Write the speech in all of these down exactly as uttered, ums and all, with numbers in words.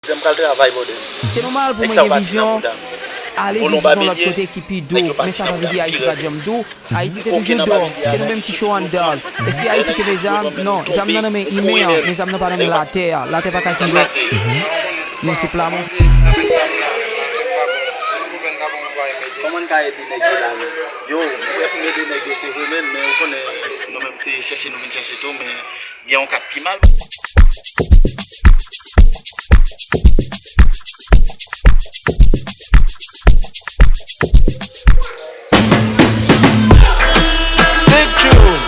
M pral travay, brother. Se nòmal pou mwen gen vizyon ale vizite yon lòt kote ki pi dou, men sa pa vle di Ayiti pa t janm dou. Ayiti te toujou dou, se nou menm ki cho anndan. Èske Ayiti kenbe zam? Non, zam nan nan men imen an, men zam nan pa nan men latè a. Latè pa ka di lòt. Men se pla mwen. Kòman n ka ede nèg yo la menm? Yo, m prè pou m ede nèg yo, se vre menm, men ou konnen, nou menm se chèche nou vin chèche tou, men gen yon kat pi mal. Big June.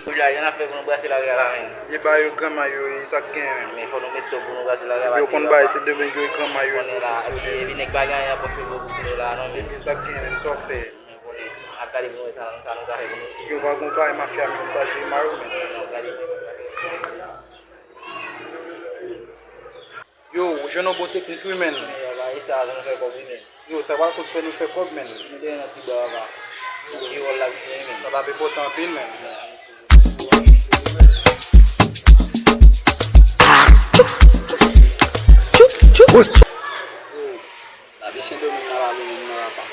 Kounye a, y ann ap fè pou nou brase lari a la menm. E ba yo granma yo, e sa k genyen. Men fò nou met to pou nou brase lari a. Yo konn bay se demen yo e granma yo. Konnen la, epi, epi nèg pa gen anyen an pòch yo pou yo la non, men. E sa k genyen, sa w fè. Konnen, ap gade pou nou wè sa, sa nou ka fè pou nou. Yo pa gon bagay mafya, men yo pa jwe mal, men. Ap gade pou nou wè sa. Yo, ou jwenn yon bon teknik wi, menn. Yo, ba, e sa, nou fè kòb wi, menn. Yo, sa pral kout fè nou fè kòb, menn. Nou te nan ti ba, ba. Yo, rewòl la vin, menn. Sa t ap enpòtan anpil, menn. Yo, lavi Sendomeng nan pa bon menm non papa.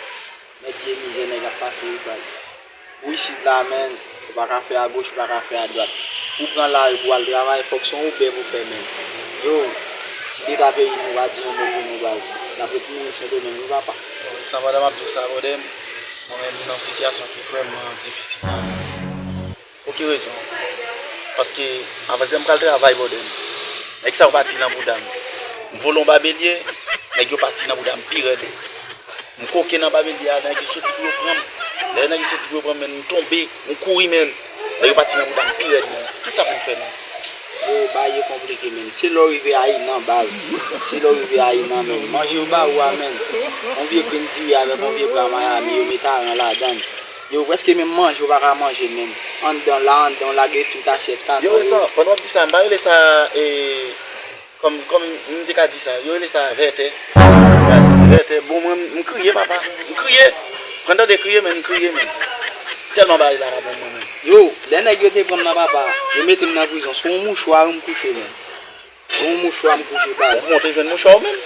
Nèg vye mizè nèg ap pase wi baz. Pou isit la menn, ou pa ka fè agoch, ou pa ka fè adwat. Pou pran lari pou al travay, fòk se yon Uber pou fè menn. Yo, si leta peyi nou pa di yon mo pou nou baz, n ap ret mouri Sendomeng wi papa. Yo, resan pandan m ap di w sa, brother, mwen menm m nan yon sitiyasyon ki vrèman difisil la. Pou ki rezon? Paske, avanse m pral travay, brother. Nèg sa yo pati nan bouda m. M vole yon babelye, nèg yo pati nan bouda m pi rèd. M koke nan babelye a, nèg yo soti pou yo pran m. Lè nèg yo soti pou yo pran m, menn, m tonbe, m kouri, menn. Nèg yo pati nan bouda m pi rèd, menn. Kisa pou m fè, menn? Yo, bagay yo konplike, menn. Se lè w rive Ayinan, baz. Se lè w rive Ayinan, menn. Manje yo ba ou a, menn. Yon vye grenn diri avèk yon vye pra mayami, yo met aran ladan l. Yo, prèske menm manje, ou pa ka manje menm. Anndan la, anndan, w lage tout asyèt kaka yo. Yo, sa, pandan w ap di sa, m pa rele sa, e, kòm, kòm m te ka di sa, yo rele sa vètè. Baz, vètè, bon, mwen, m kriye, papa. M kriye. Pran tande kriye, men m kriye, men. Tèlman bagay la pa bon mwen, men. Yo, lè nèg yo te pran m nan papa, yo mete m nan prizon. Sou yon mouchwa, wi, m kouche, men. Sou yon mouchwa m kouche, baz. Ou monte jwenn mouchwa ou menm?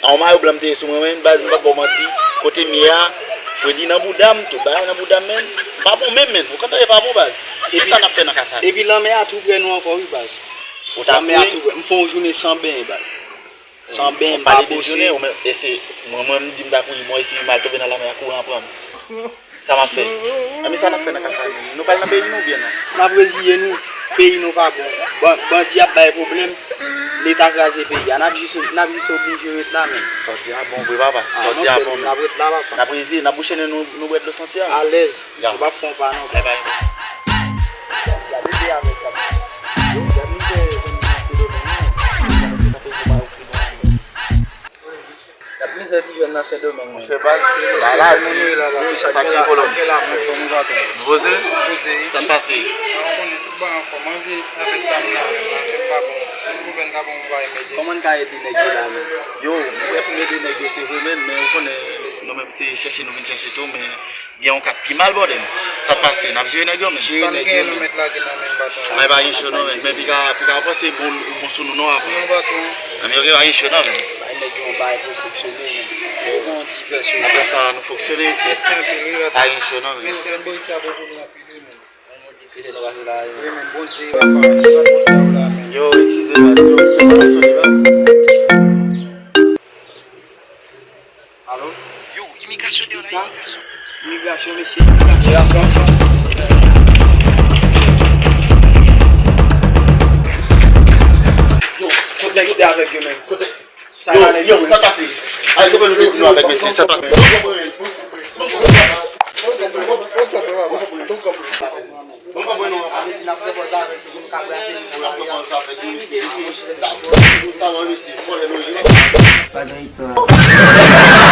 A yon mayo blan m te ye sou mwen, men, baz, m p ap ba w manti. Kote m ye a, fredi nan bouda m, tout bagay nan bouda m, men. M pa bon menm, men. Ou konn tande pa bon, baz. Kisa n ap fè nan ka sa? Epi lanmè a tou prè nou ankò, wi, baz. Ou ta kouri? Lanmè a tou prè. M fè yon jounen san benyen, baz. San benyen, m pa pale de jounen, ou menm, e se, mwen, mwen, m di m ta kouri, mwen, esi m al tonbe nan lanmè a, kouran pran m. Sa m ap fè? Anben, sa n ap fè nan ka sa menm? Nou pral nan peyi nou oubyen non? N ap reziye nou. Peyi nou pa bon. Ban-, bandi ap bay pwoblèm. Leta kraze peyi a. N ap jis, n ap jis oblije ret la menm. Sa w di a bon vre, papa. Sa w di a bon menm. N ap ret la, papa. N ap reziye, n ap bouche nen nou, nou bwè dlo santi a. Alèz. Nou p ap fè yon pa non. Bye bye. Gad mizè ti jèn nan Sendomeng, men. Monchè, baz, la, la, di, sa ki gen kolòn. Nou poze? Sa k pase? Kòman n ka ede nèg yo la, men? Yo, m prè pou m ede nèg yo, se vre, men, men ou konnen, nou menm, se chèche nou vin chèche tou, men Gen yon kat pi mal, brother. Sa pase, n ap jere nèg yo, men. Jere nèg yo, men. Ay, pa gen cho non, men. Men piga, piga w panse bon, bon sou nou non, avan. Nan men, ok, pa gen cho non, men. Bay nèg yo yon bagay pou fonksyone, men. Yo gen yon ti pèsonaj. Apre sa, nou fonksyone isi. Pa gen cho non, men. Yo, eskize, baz. Yo, fonksyone, baz. Alo? Yo, imigrasyon deyò la, imigrasyon. Imigrasyon, mesye, imigrasyon. Yo, kot nèg yo te avèk yo menm? Kote? Yo, yo, sa pase? Ay, se pou nou te di nou avèk mesye, sa pase? Bon, bon, bon, non. Sa vle di n ap pran pòz avèk yo pou nou ka brase nou nan lari a. Sa vle di sa vre, mesye. Sa vle di sa vre, mesye. Sa vle di sa vre, mesye.